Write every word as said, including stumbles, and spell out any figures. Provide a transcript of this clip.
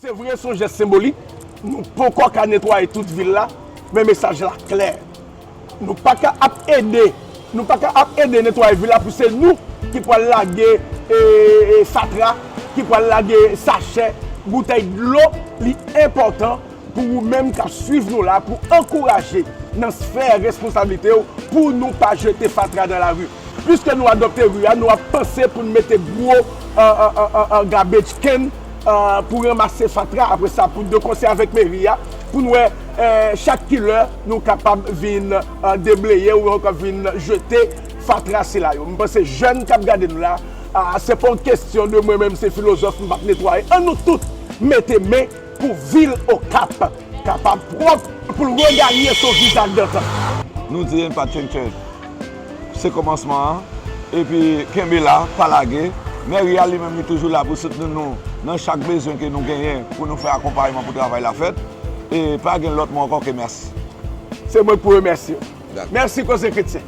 Se vre, se yon jès senbolik. Nou poko ka netwaye tout vil la, men mesaj la klè. Nou pa ka ap ede, nou pa ka ap ede netwaye vil la pou se nou ki pral lage e, e, fatra, ki pral lage sachè, boutèy dlo. Li enpòtan pou ou menm k ap swiv nou la, pou ankouraje nan sfè responsablite w, pou nou pa jete fatra nan lari. Piske nou adopte ri a, nou ap panse pou n mete gwo, euh, euh, euh, euh, euh, garbage can, euh, pou ranmase fatra. Apre sa, pou de konsè avèk meri a, pou n wè, euh, chak kilè nou kapab vin, euh, debleye ou ankò vin jete fatra sila yo. M panse jèn k ap gade nou la, ah, se pa yon kesyon de mwen menm se filozòf, m p ap netwaye. An nou tout mete men pou vil Okap kapab pwòp, pou l reganye son vizaj dantan. Nou di pa tchenk tchenk. Se kòmansman an. Epi kenbe la, pa lage. Mèri a li menm li toujou la pou soutni nou nan chak bezwen ke nou genyen pou nou fè akonpayman pou travay la fèt. E pa gen lòt mo ankò ke mèsi. Se mwen k pou remèsye w. Mèsi Koze Kretyen.